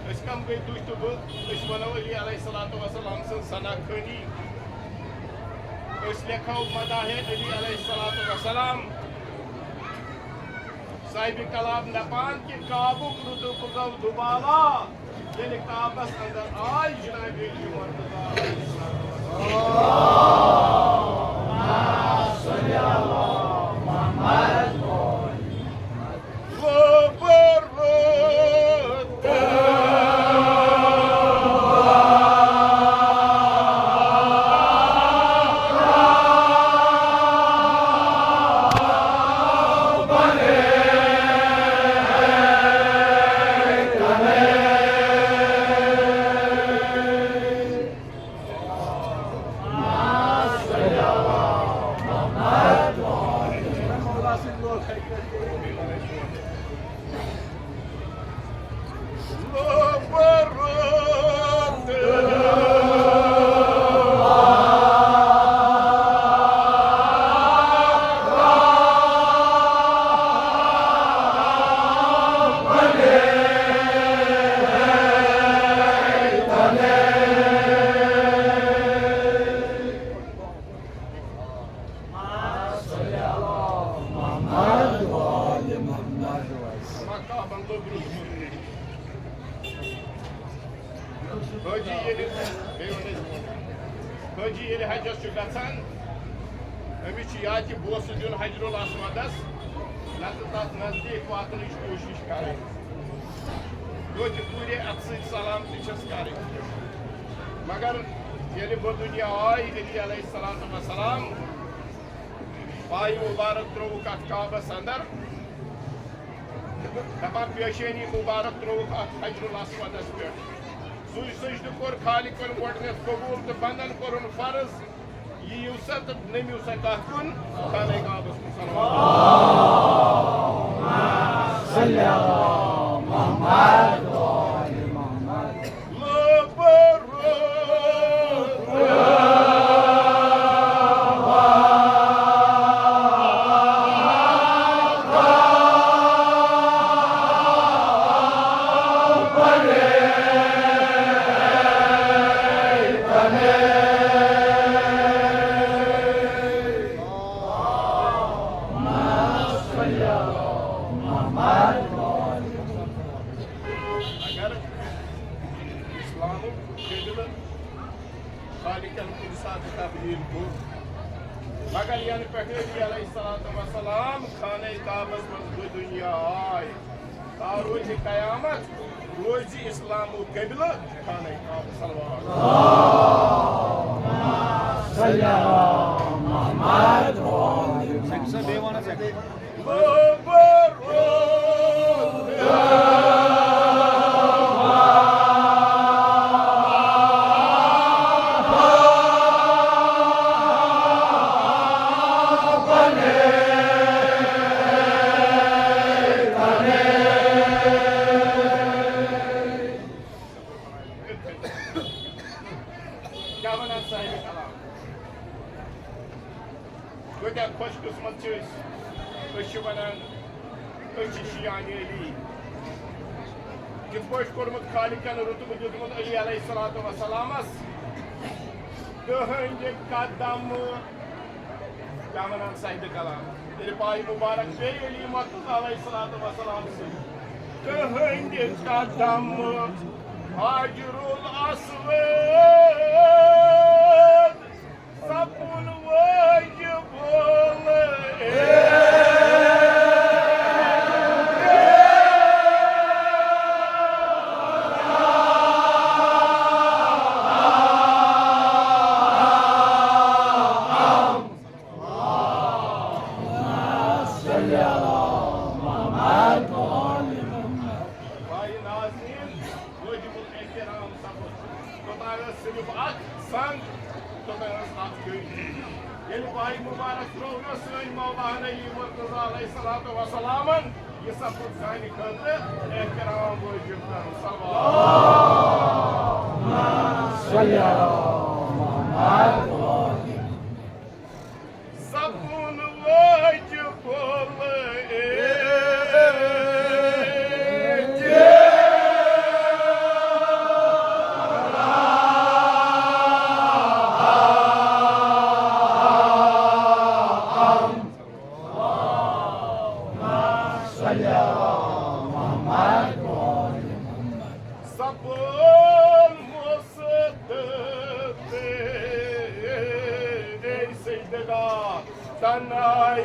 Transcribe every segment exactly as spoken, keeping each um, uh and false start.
أسۍ کم گٔے تُہۍ تہٕ بہٕ؟ أسۍ وَنو علی علیہ الصلوۃ والسلام سٕنٛز ثنا خوانی۔ أسۍ لیکھو مداحِ علی علیہ الصلوۃ والسلام۔ صاحبِ کلام دپان کہِ کعبُک رُتُب گوٚو دوبالا، ییٚلہِ کعبس اندر آے جنابِ علی مرتضیٰ علیہ السلام۔ حٲجی ییٚلہِ، بیٚیہِ وَنہٕ أسۍ، حٲجی ییٚلہِ حجس چھُ گژھان، أمِس چھُ یا تہِ بوسہٕ دیُن حجر الاسودس، نتہٕ تتھ نزدیٖک واتنٕچ کوٗشِش کرٕنۍ۔ توتہِ پوٗرے اتھٕ سۭتۍ سلام تہِ چھس کرٕنۍ۔ مگر ییٚلہِ بدُنیا آے علی علیہ الصلوۃ والسلام، پایہِ مُبارک ترٛووُکھ اَتھ کعبَس اَندَر، دَپان پیشٲنی مُبارک ترٛووُکھ اَتھ حجر الاسودَس پٮ۪ٹھ۔ سُے سجدٕ کوٚر خالقَن گۄڈٕنٮ۪تھ قبوٗل تہٕ بنٛدَن کوٚرُن فرض، یہِ یِیِو سا تہٕ نٔمِو سا کَتھ کُن؟ خانہ کعبَس کُن۔ صلی علی محمد۔ اگر اسلامُک قبلہٕ خالقن کُنہِ ساتہٕ تبدیل کوٚر، مگر ینہٕ پٮ۪ٹھ نبی علیہ الصلوۃ والسلام خانہ کعبس منٛز بدُنیا آے، تا روزِ قیامت، روزِ اسلامُک قبلہٕ خانہ کعبہ۔ صلوات۔ صلی علی محمد۔ کیٛاہ وَنان صاحبِ کلام؟ کۭتیٛاہ خۄش قٕسمت چھِ أسۍ۔ أسۍ چھِ وَنان، أسۍ چھِ شیعانِ علی۔ کِتھ پٲٹھۍ کوٚرمُت خالقن رُتبہٕ دیُتمُت علی علیہ الصلوۃ والسلامس؟ تٕہٕنٛدِ قدمہٕ، کیٛاہ وَنان صاحبِ کلام؟ ییٚلہِ پایہِ مُبارک پیٚیہِ علی مرتضیٰ علیہ الصلوۃ والسلام سٕنٛدِ، تٕہٕنٛدِ قدمہٕ حجر الاسود سپُن واجب۔ بھائی ناظرین، واجب الاحترام سپُد۔ توٚتام ٲس صرف اکھ سنگ، توٚتام ٲس اکھ گٔنڈۍ۔ ییٚلہِ پاے مُبارک ترٛوو نہ سٲنۍ مولانا علی مرتضیٰ علیہ الصلوۃ والسلامن، یہِ سپُد سانہِ خٲطرٕ احترام وٲجِب کرُن۔ صلوات۔ صلی علی محمد۔ سپُن واجب تنہائی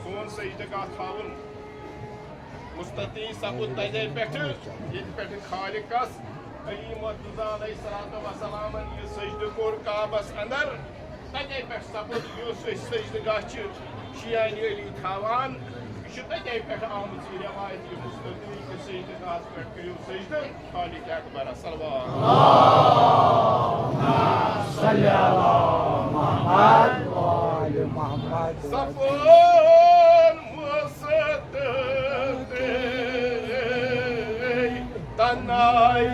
سون سجدٕ گاہ تھاوُن مستطیع سپُد تَتے پٮ۪ٹھٕ، ییٚتہِ پٮ۪ٹھٕ خالقس علی مرتضیٰ علیہ الصلوۃ والسلامن یہِ سجدٕ کوٚر کعبس اندر، تَتے پٮ۪ٹھ سپُد یُس أسۍ سجدٕ گاہ چھِ شیعہ علی تھاوان، یہِ چھُ تَتے پٮ۪ٹھ آمٕژ یہِ رٮ۪وایت، یہِ مستطیع کہِ سجدٕ گاہس پٮ۪ٹھ کٔرِو سجدٕ خالق اکبر صلوات۔ صلی اللہ محمد و آل محمد۔ سپُد مستطیع تنہائی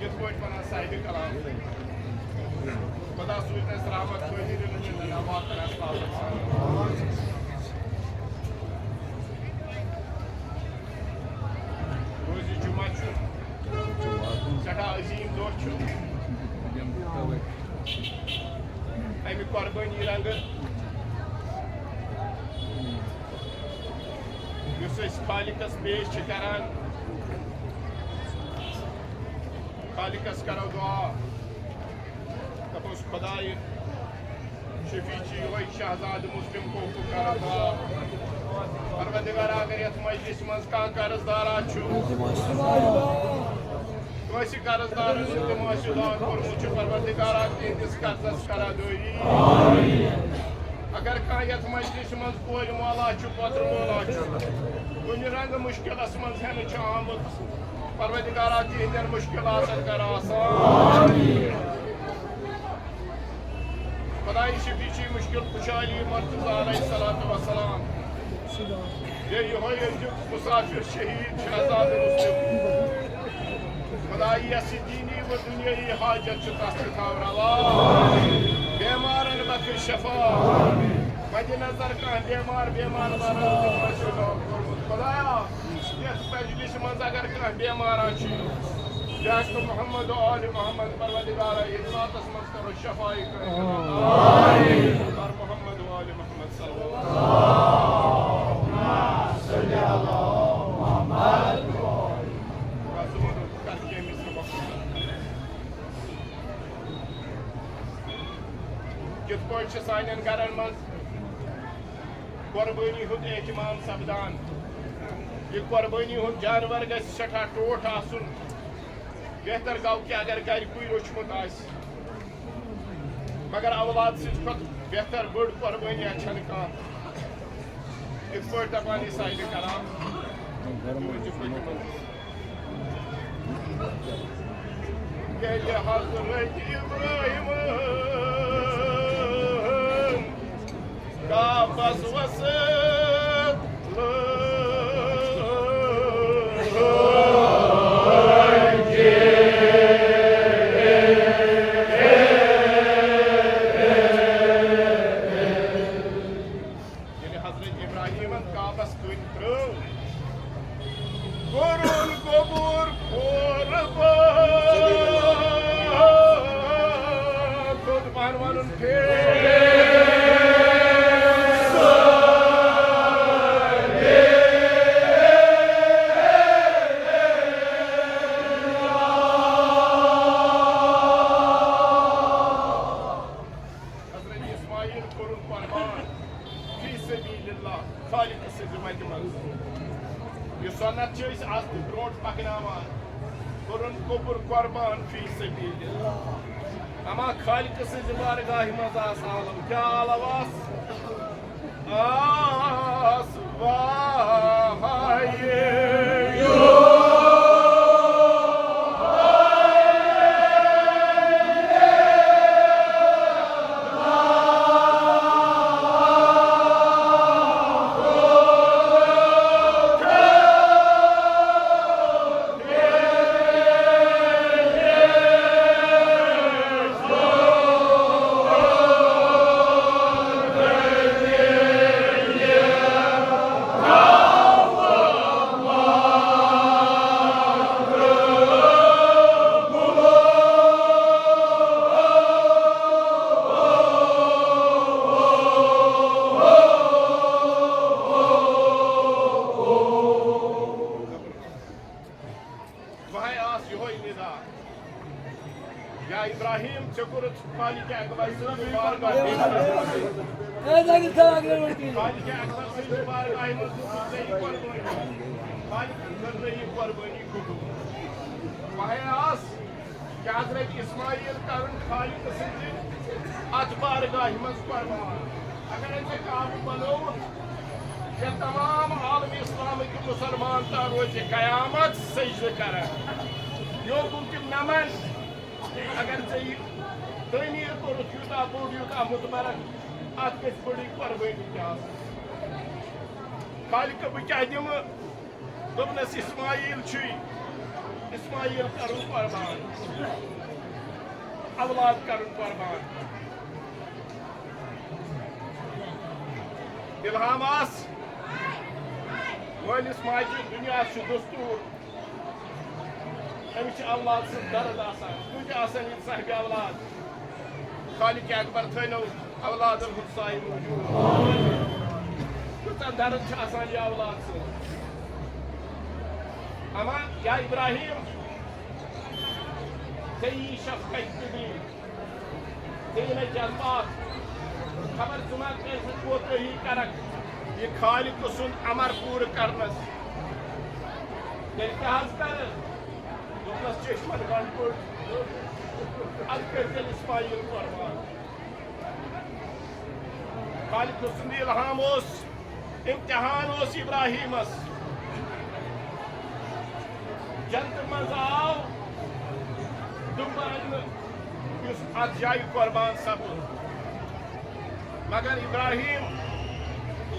یِتھ پٲٹھۍ وَنان صاحبِ کلام۔ خدا سوٗزِ تَس رحمت، فٲضِل علم، نبات تَس پاکَس۔ روزِ جمعہ چھُ سٮ۪ٹھاہ عظیٖم دۄہ چھُ۔ اَمہِ قۄربٲنی رنٛگہٕ یُس أسۍ خالقس پیش چھِ کران، خالقس کرو دعا، دپوس خدایہِ شفیع چھِ یِہوٚے شہزادٕ مسلم کوفُک کرو دعا۔ پروردگارا، اگر یتھ مجلس منٛز کانٛہہ قرض دارا چھُ، کٲنٛسہِ قرض دارن التماس دعا کوٚرمُت چھُ، پروردگارا تِہنٛدِس قرضس کر ادٲیی۔ اگر کانٛہہ یتھ مجلس منٛز کورِ مولا چھُ، پۄترٕ مولا چھُ، کُنہِ رنگہٕ مشکلس منٛز ہٮ۪نہٕ چھُ آمُت، پروردگارا تِہنٛدٮ۪ن مشکلاتن کر آسان۔ خدایہِ شفیع چھِ مشکل کشا علی مرتضیٰ علیہ الصلوۃ والسلام۔ بیٚیہِ یِہوٚے أزیُک مسافر شہید شہزادٕ رُستُم۔ خدایہِ یَس یہِ دینی و دُنیٲیی حاجت چھُ تَس تہِ تھاو روا۔ بیمارن بخش شفا۔ مدِ نظر کانٛہہ بیمار، بیمار بارن تہِ آسہِ دعا کوٚرمُت۔ خدایا، یَتھ مجلس منٛز اگر کانٛہہ بیمارا چھُ، یا چھُ محمد و آل محمد پروردگارا، ییٚتہِ راتس منٛز کرو شفاعی کٲمِل عطا۔ آمین۔ بر محمد و آل محمد صلوات۔ کِتھ پٲٹھۍ چھِ سانٮ۪ن گرن منٛز قۄربٲنی ہُنٛد اہتمام سپدان؟ یہِ قۄربٲنی ہُنٛد جانور گژھِ سٮ۪ٹھاہ ٹوٹھ آسُن۔ بہتر گوٚو کہِ اگر گرِ کُے روٚچھمُت آسہِ، مگر اولاد سٕنٛدِ کھۄتہٕ بہتر بٔڑ قۄربٲنی چھَنہٕ کانٛہہ۔ یِتھ پٲٹھۍ دَپان یہِ صاحبِ کلام، ییٚلہِ حضرت ابراہیمن کعبس وسط ییٚلہِ حضرت ابراہیمن کعبس کٔنۍ ترٲو، کوٚرُن قبر قربان۔ تھوٚد پہن وَنُن پھیرِ۔ حضرت اسماعیل کوٚرُن قربان فی سبیل اللہ، خالق سٕنٛزِ وتہِ منٛز۔ یہِ سنت چھِ أسۍ از تہِ برونٛٹھ پکناوان۔ کوٚرُن قبر قربان فی سبیل اللہ۔ اما خالقہٕ سٕنٛزِ بارگاہہِ منٛز آس عالم۔ کیٛاہ عالم آس؟ آس وحی۔ وۄنۍ آس یِہوٚے نِدا۔ یا ابراہیم، ژےٚ کوٚرُتھ خالق اکبر سٕنٛدِ بارگاہہِ منٛز۔ خالق اکبر سٕنٛدِ بارگاہہِ منٛز دیُتُتھ ژےٚ یہِ قۄربٲنی۔ خالقن کٔر نہٕ یہِ قۄربٲنی قبوٗل۔ وۄنۍ آس کہ حضرت اسماعیل کرُن خالق سٕنٛدِ اتھ بارگاہہِ منٛز قۄربان۔ اگر ژےٚ کعبہٕ بنووُتھ، ژےٚ تمام عالم اسلامٕکۍ مسلمان تام روزِ قیامت سجدٕ کران۔ یوکُن تِم نمن، اگر ژےٚ یہِ تعمیٖر کوٚرُتھ یوٗتاہ بوٚڑ، یوٗتاہ متبرک، اتھ گژھِ بٔڑٕے قۄربٲنی تہِ آسٕنۍ۔ خالقہ، بہٕ کیٛاہ دِمہٕ؟ دوٚپنَس، اسماعیل چھُے، اسماعیل کرُن قۄربان، اولاد کرُن قۄربان۔ الہام آس مٲلِس ماجہِ، دُنیاہَس چھُ دستوٗر، أمِس چھِ اولاد سٕنٛز درد آسان، کۭتیٛاہ آسان ییٚتہِ صاحبِ اولاد۔ خالق اکبر تھٲینو اولادن ہُنٛد سایہِ موٗجوٗد۔ کۭژاہ درد چھِ آسان یہِ اولاد سۭتۍ۔ اما یا ابراہیم، ژےٚ یی شفقت قبیل، ژےٚ یی مےٚ جذبات۔ خبر ژٕ ما کٲنٛسہِ کوتٲہی کرکھ یہِ خالق سُنٛد امر پوٗرٕ کرنس۔ تیٚلہِ کیٛاہ حظ کرٕ؟ دوٚپنَس، چشمن گنڈ کوٚڑ، اَدٕ کٔرۍ تیٚلہِ اسماعیل قۄربان۔ خالق سُنٛد الہام اوس، امتحان اوس ابراہیمس۔ جنتہٕ منٛز آو دُنبہٕ اننہٕ، یُس اتھ جایہِ قۄربان سپُد۔ مگر ابراہیم،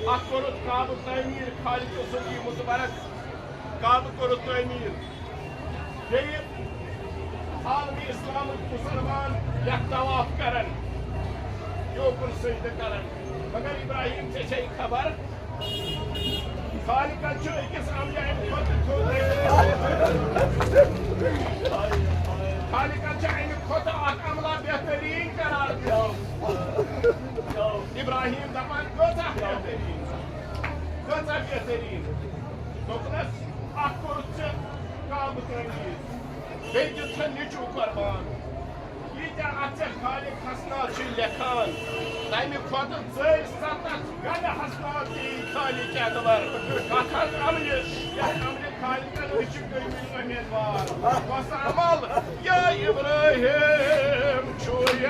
اتھ کوٚرُتھ کعبہٕ تعمیٖر، خالق سُنٛد یہِ متبرک کعبہٕ کوٚرُتھ تعمیٖر۔ بیٚیہِ عالمِ اسلامٕکۍ مسلمان یتھ طواف کران، یوکُن سجدٕ کران۔ مگر ابراہیم، ژےٚ چھے خبر، خالقن چھُ أکِس عملہِ اَمہِ کھۄتہٕ تھوٚد۔ خالقن چھُ اَمہِ کھۄتہٕ اکھ عملہ بہتریٖن قرار دیُتمُت۔ ابراہیم دپان، کۭژاہ بہتریٖن، کۭژاہ بہتریٖن۔ دوٚپنس، اکھ کوٚرُتھ ژےٚ کعبہٕ تعمیٖر، بیٚیہِ دیُت ژےٚ نیٚچوٗ قۄربان۔ ییٖتیٛاہ اتھ ژےٚ خالق حسنات چھِ لیکھان، تمہِ کھۄتہٕ ژٔرۍ ستتھ گنہٕ حسنات دِیی خالق اکبر۔ اتھ حظ عملہِ، یتھ عملہِ خالقن أسۍ چھِ گٔمٕتۍ امیدوار۔ بس عمل، یا ابراہیم چھُ یہِ۔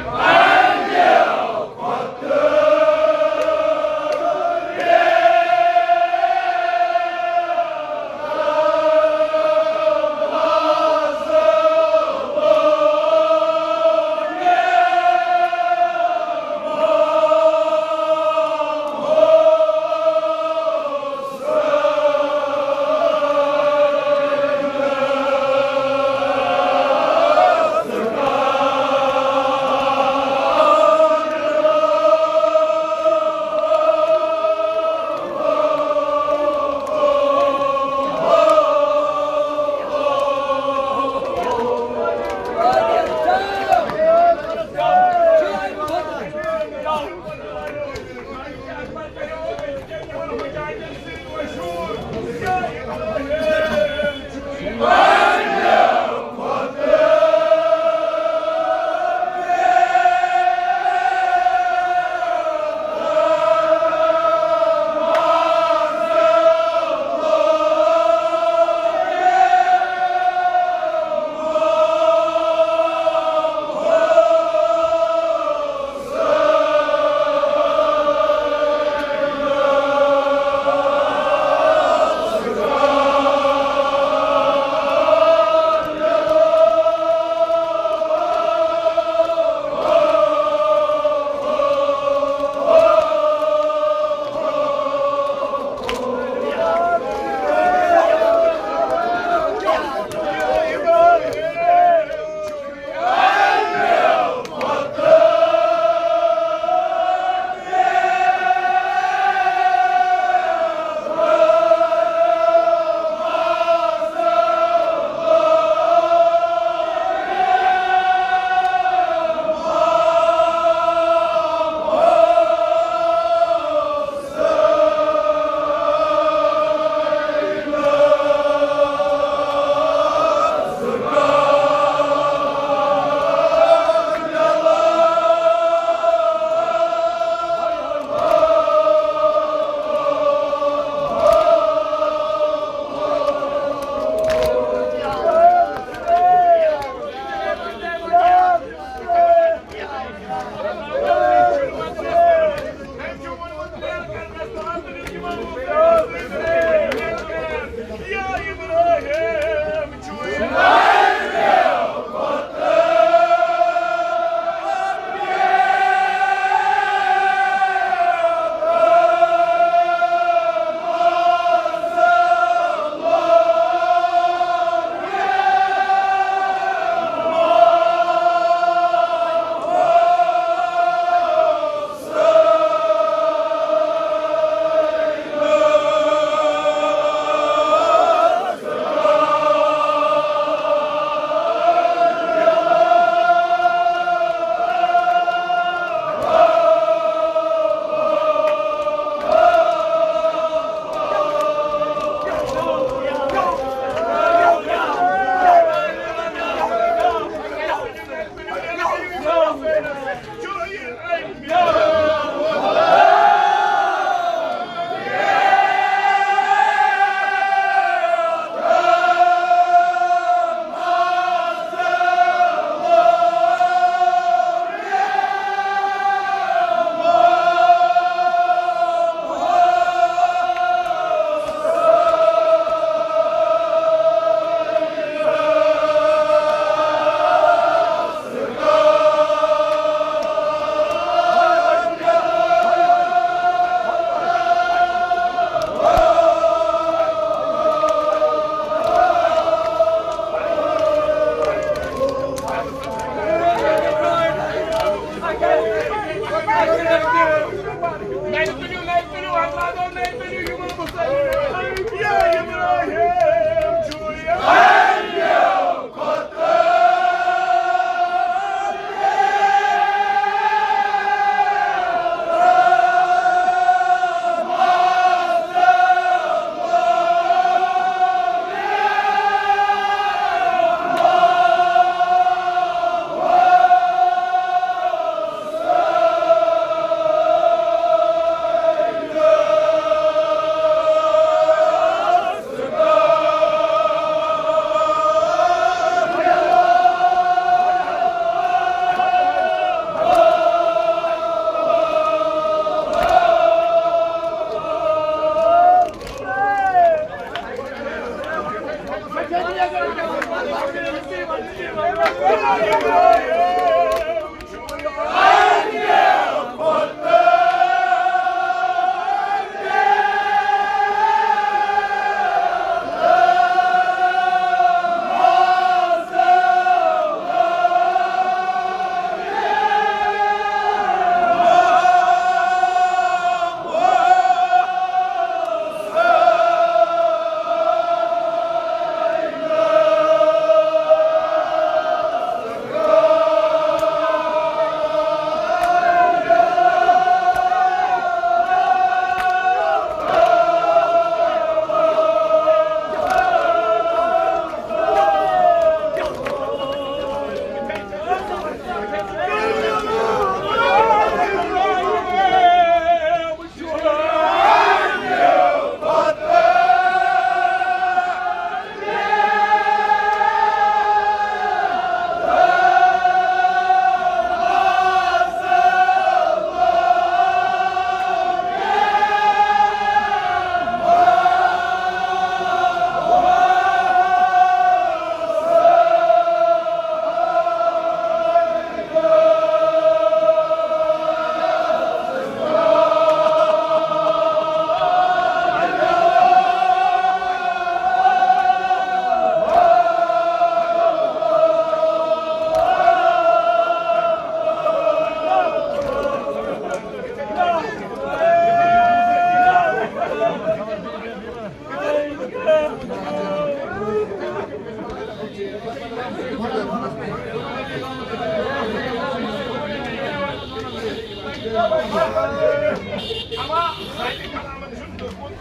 اما سانہِ کلامن چھُنہٕ دوٚپمُت،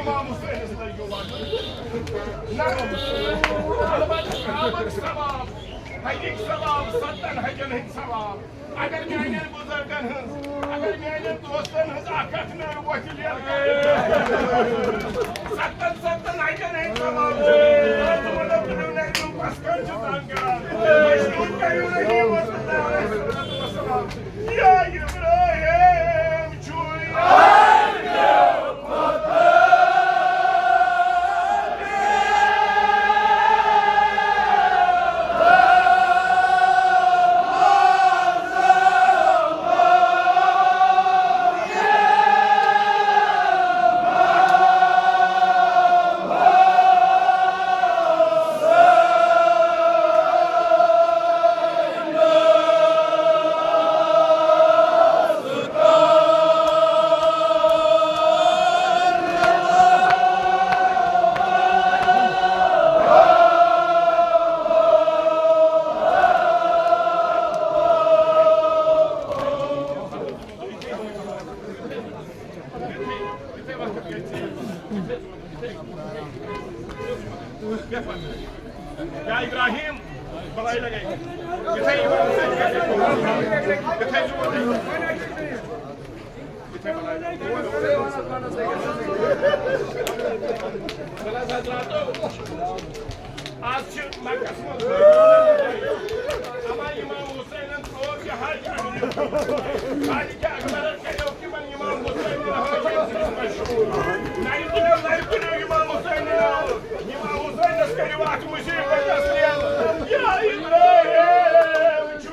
امام حسینس لٲگِو وَٹُن۔ نہ، البتہ صحابن ثواب، حجٕکۍ ثواب، ستن حجن ہٕنٛدۍ ثواب۔ اگر میانٮ۪ن بزرگن ہٕنٛز، اگر میانٮ۪ن دوستن ہٕنٛز اکھ اکھ نٔر وۄتھِ لٮ۪لہٕ کرِ، ستن ستن حجن ہٕنٛدۍ ثواب چھِ۔ تِمن دوٚپ، تُلِو نہ، تِم پس کم چھِ تنگ کران۔ مشہوٗر کٔرِو نہ یہِ وۄتھ۔ یا ابراہیم چھُے۔ آز چھِ مکس منٛز اما امام حسینن ترٛوو یہِ حج امریٖکہ۔ خالق اکبرن کریو تِمن امام حسینن حج امریٖکہ مشہوٗر۔ نرِ تُلِو، نرِ تُلِو امام حسینن ناو۔ امام حسینس کٔرِو اتھ مصیبتس ریل۔ یا ابراہیم، چھُ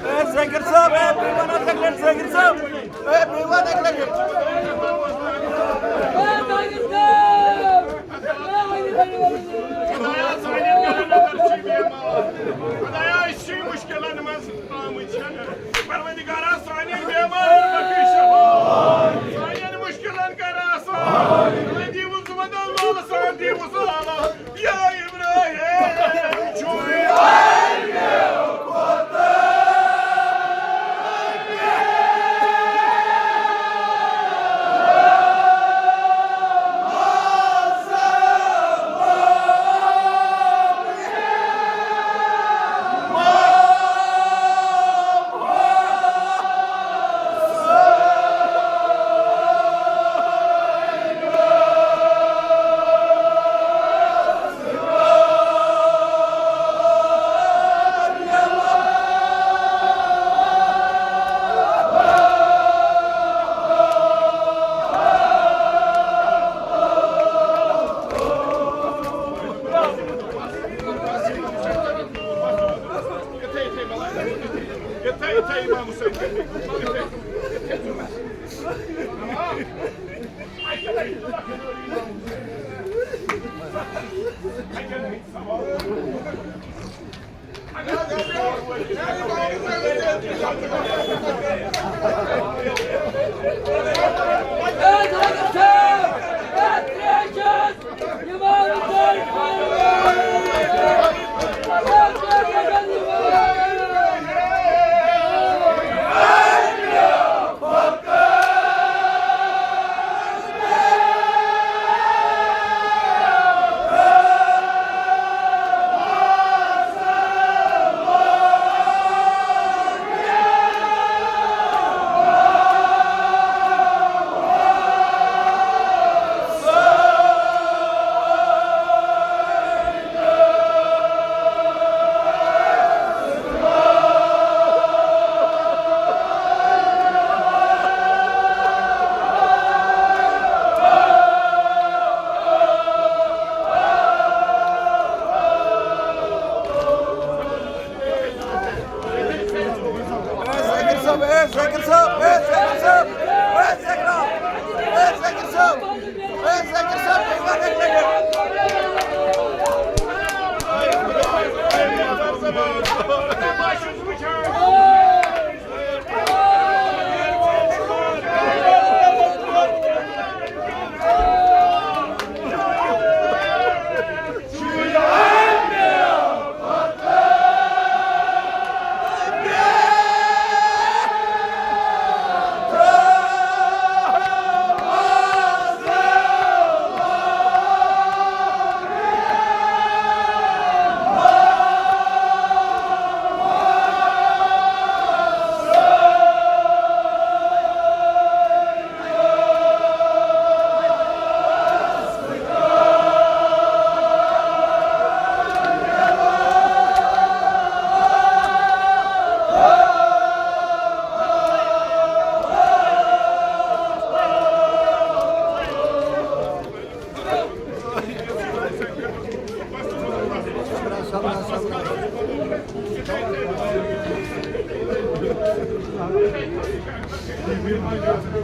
اے ذاکر صٲب، اے، بیٚیہِ وَن اَکھ لَٹہِ، ذاکر صٲب۔ اے، بیٚیہِ وَن اَکھ لَٹہِ۔ خدایا، سانٮ۪ن گرن اندر چھِ بیمار۔ خدایا، أسۍ چھِ مُشکِلن منٛز آمٕتۍ۔ پروردگارا، سانٮ۪ن بیمارن بخش شفا۔ سانٮ۪ن مُشکِلن کر آسان۔ دِیِو زُمدان لولہٕ سان، دِیِو سلامت۔ یا ابراہیم، چھُے ذاکر صٲب، اے ذاکر صٲب، اے ذاکر صٲب، اے ذاکر صٲب، اے ذاکر صٲب، بیٚیہِ ما اَکہِ لَٹہِ؟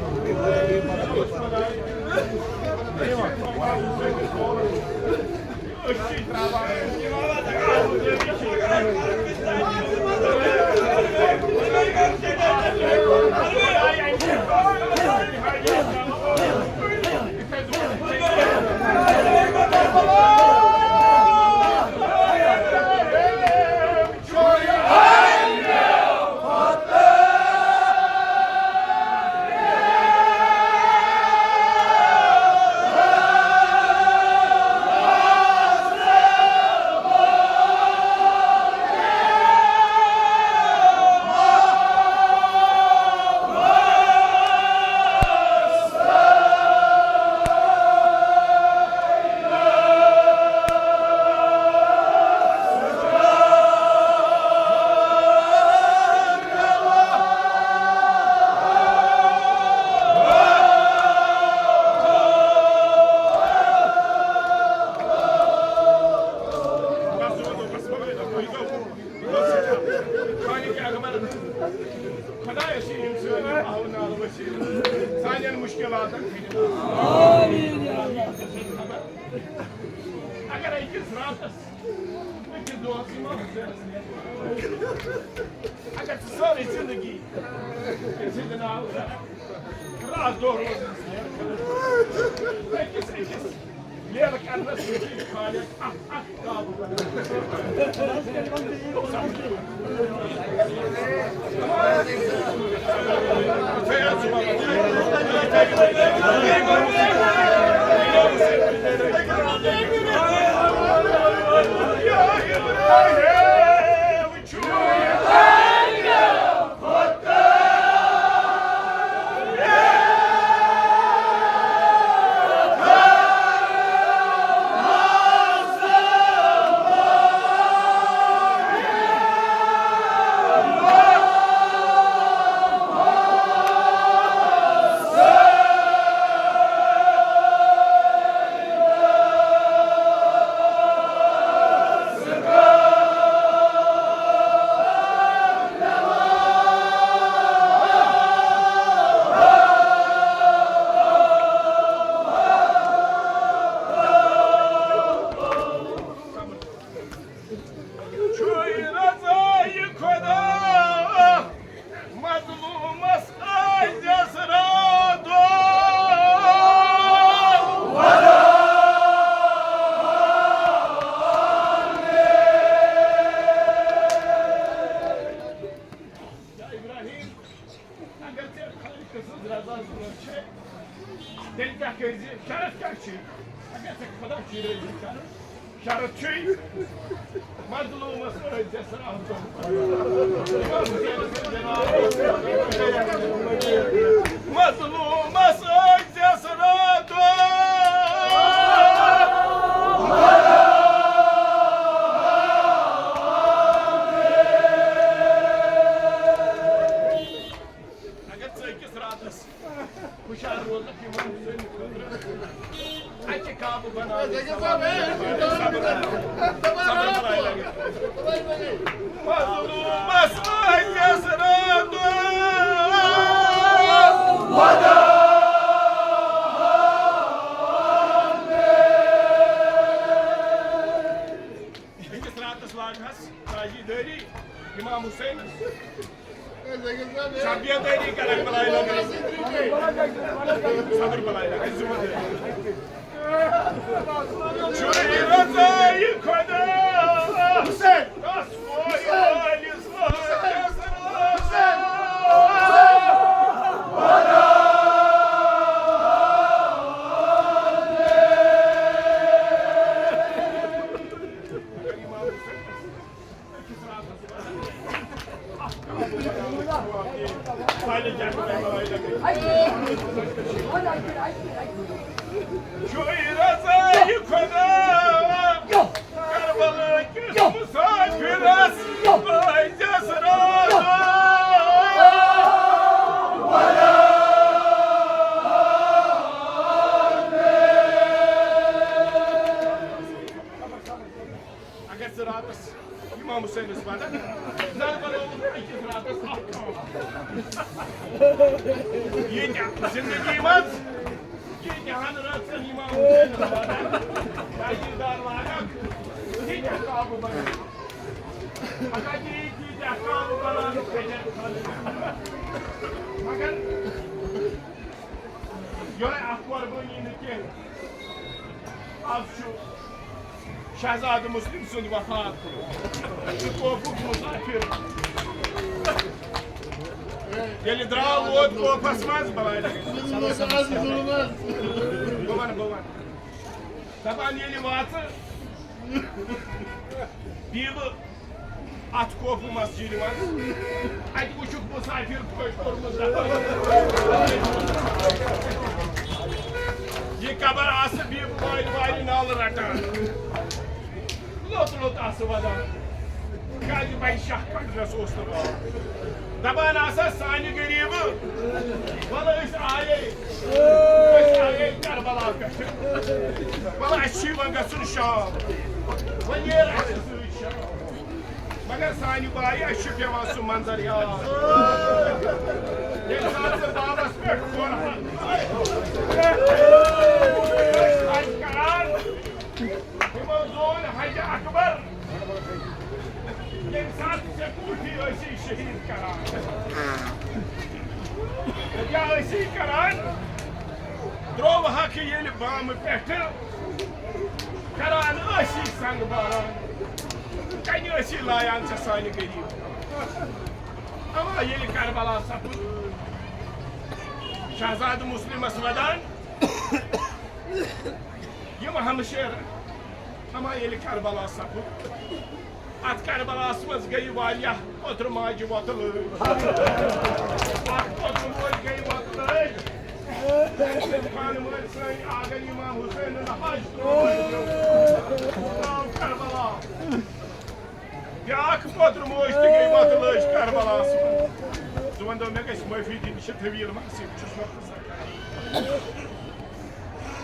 خۄدایَس یِم سٲری آو نالہٕ ؤسِتھ سانٮ۪ن مُشکِلاتَن کٔرِتھ۔ اگر أکِس راتَس، أکِس دۄہَس یِمو حُسینَس نِش، اگر ژٕ سٲرٕے زِندگی أمۍ سٕنٛدِ ناوٕ راتھ دۄہ روزَن، أکِس أکِس لیرٕ کرنس منٛز چھُ خالق اکھ اکھ قابو۔ چھُے رضایہِ خۄدا مظلوٗمس ٲسۍزٮ۪س راتھ دۄہ۔ یا ابراہیم، اگر ژےٚ خالقہٕ سٕنٛز رضا ضروٗرت چھے، تیٚلہِ کیٛاہ کٔرۍ زِ؟ شرط کیٛاہ چھُے؟ اگر ژےٚ خۄدا چھُے رٲضی کرُن، شرط چھُے، مظلوٗمس ٲسۍزٮ۪س راتھ دۄہ۔ مظلوٗمس ٲسۍزٮ۪س راتھ دۄہ۔ اگر ژٕ أکِس راتس ہُشار روزکھ یِمن سٕنٛدِ خٲطرٕ، اَتہِ کعبہٕ بناوُن۔ مظلوٗمس ٲسۍزٮ۪س راتھ دۄہ۔ حظ، تاجی دٲری، امام حسین۔ شبیہ دٲری کرن بلاے لگے۔ صبر بلاے لگے، ذمہ دٲری۔ چھُ رضا یہِ خدا۔ حسین۔ کس پورِ وٲلِس وٲلِس۔ چھُے رضا یہِ خدا، کربلا کِس مسافرس پٲزٮ۪س روزان۔ اگر ژٕ راتس امام حسینس ونان، زن بنووُکھ أکِس راتس اکھ کٲم۔ ییٚتہِ زندگی منٛز، ییٚتہِ ہن رٲژن امام حسینس ونان، جاگیردار لاگان، ییٚتہِ کعبہٕ بنان۔ اگر تہِ ییٚتہِ ییٖتیٛاہ کعبہٕ بناونُک اجر خانہٕ۔ مگر یۄہے اکھ قۄربٲنی نہٕ کینٛہہ۔ از چھُ شہزادٕ مسلم سُنٛد وفات۔ یہِ کوفُک مسافر۔ ییٚلہِ درٛاو ووت کوفس منٛز، بلاے لگے۔ بہٕ ونہٕ، بہٕ ونہٕ۔ دپان ییٚلہِ واژٕ بیٖبہٕ اتھ کوفہٕ مسجدِ منٛز، اتہِ وٕچھُکھ مسافر پٲٹھۍ کوٚرمُت دفن۔ یہِ قبر آسہٕ بیٖبہٕ وارِ وارِ نالہٕ رٹان، لوٚت لوٚت آسہٕ ودان۔ کیازِ بھائی شاہ کڑنس اوس نہٕ پاو۔ دپان آسہٕ سانہِ غریٖبہٕ، وَلہٕ أسۍ آیے، أسۍ آیے کربلا پٮ۪ٹھٕ۔ وَلہٕ اَسہِ چھُ وۄنۍ گژھُن شام۔ وۄنۍ نیر اَسہِ سۭتۍ شام۔ مگر سانہِ بایہِ، اَسہِ چھُ پٮ۪وان سُہ منظر یاد۔ ییٚمہِ ساتہٕ ژٕ بابَس پٮ۪ٹھ کھۄر ہَتھ ٲسۍ اَتہِ کران، تِمو زون حجہِ اکبر، ییٚمہِ ساتہٕ ژےٚ کوٗفی ٲسی شہیٖد کران۔ یا ٲسی کران، ترٛووہکھ ییٚلہِ بامہٕ پٮ۪ٹھٕ، کران ٲسی سنگ باران، کَنہِ ٲسی لایان ژےٚ سانہِ غریٖب۔ اما ییٚلہِ کربلا سپُد، شہزادٕ مسلمس ودان، یِم ہمشیر، اما ییٚلہِ کربلا سپُد، اتھ کربلاہس منٛز گٔیہِ واریاہ پوترٕ ماجہِ وۄتہٕ لٲج۔ اکھ پوترٕ موج گٔیہِ وۄتہٕ لٲج۔ خانہٕ مٲلۍ سٲنۍ آگر امام حسینن حج ترٛوو۔ ترٛاو کربلا۔ بیاکھ پوترٕ موج تہِ گٔیہِ وۄتہٕ لٲج کربلاہس منٛز۔ ژٕ وَن تو، مےٚ گژھِ معٲفی دِنۍ، یہِ چھِ طویل مسجد، بہٕ چھُس وقتس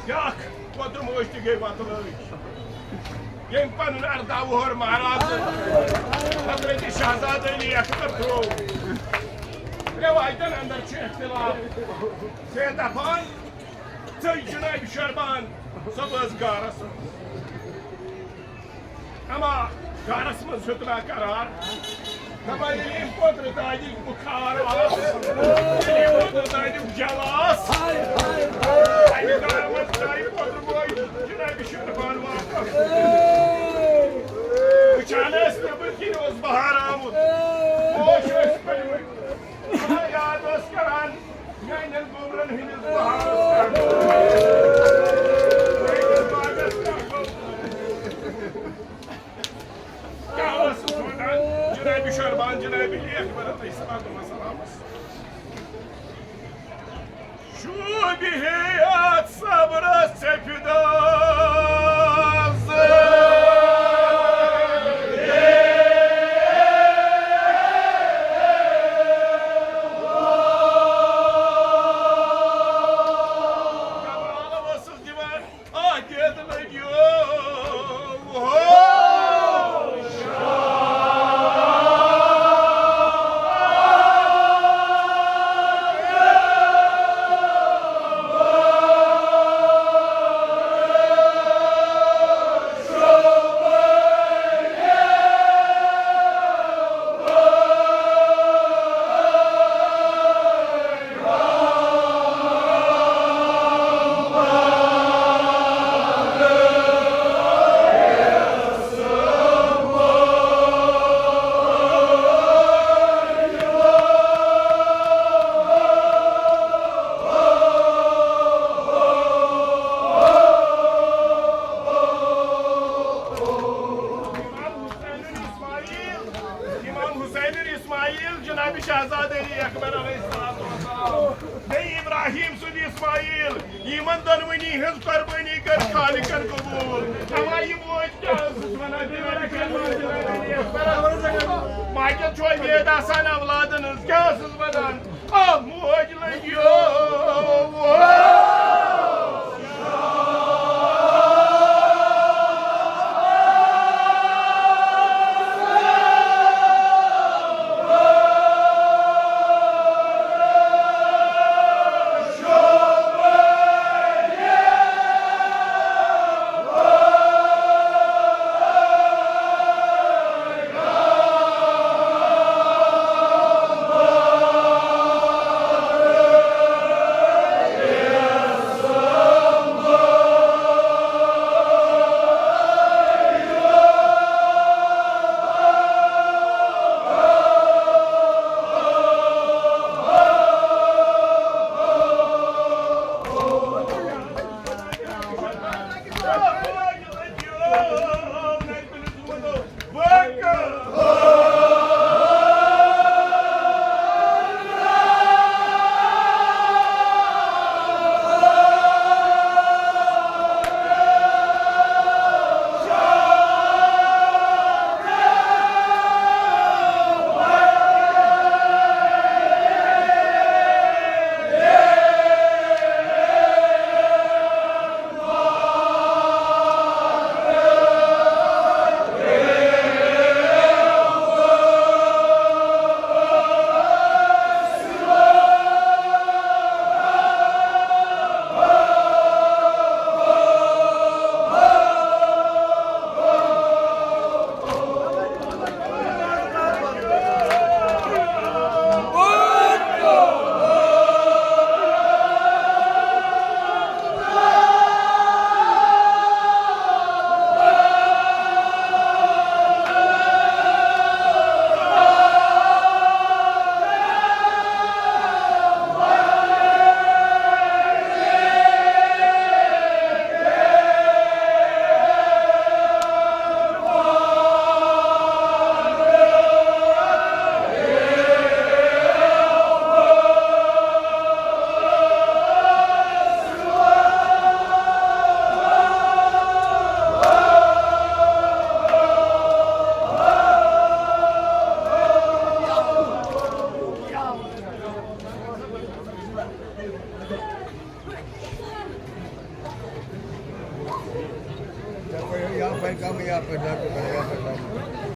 بیاکھ پوترٕ موج تہِ گٔے وۄتہٕ لٲج۔ ییٚمۍ پنُن ارداہ وُہُر مہراز حضرت شہزادٕ علی اکبر ترٛوو۔ رٮ۪وایتن اندر چھُ اختلاف۔ سے دپان، ژٔج جناب شربان صٲب ٲس گارس منٛز۔ اما گرس منٛز ہیوٚت مےٚ قرار۔ دپان ییٚلہِ أمۍ پوترٕ دادِ بُخار آو، ییٚلہِ أمۍ پوترٕ دادِ جل آس، اَمہِ گرٕ منٛز درٛایہِ پوترٕ موج جنابِ شربان واپس۔ وٕچھان ٲسۍ نیٚبٕرۍ کِنۍ اوس بہار آمُت، پوش ٲسۍ پھٔلمٕتۍ۔ یاد ٲس کران میانٮ۪ن گوبرن ہٕنٛدِس بہارس پٮ۪ٹھ۔ میٲنِس باغس پٮ۪ٹھ گوٚو۔ کیٛاہ ٲسٕس ونان؟ جنابِ شربان، جنابِ اکبر علیہ الصلوۃ والسلامس۔ شوٗبہِ ہے اَتھ صبرس ژےٚ فِدا۔ اسماعیل جناب شہزاد علی اکبر علیہ الصلوۃ والسلام، بیٚیہِ ابراہیم سُنٛد اسماعیل، یِمن دۄنوٕنی ہٕنٛز قۄربٲنی کٔر خالقن قبوٗل۔ اما یہِ موج کیٛاہ ٲسٕس ونان؟ ماجہِ چھو وید آسان اولادن ہٕنٛز، کیٛاہ ٲسٕس ونان؟ آ، موج لٔگِو۔ یا پر کم، یا پر ڈاکٹر، یا پر ڈاکٹر۔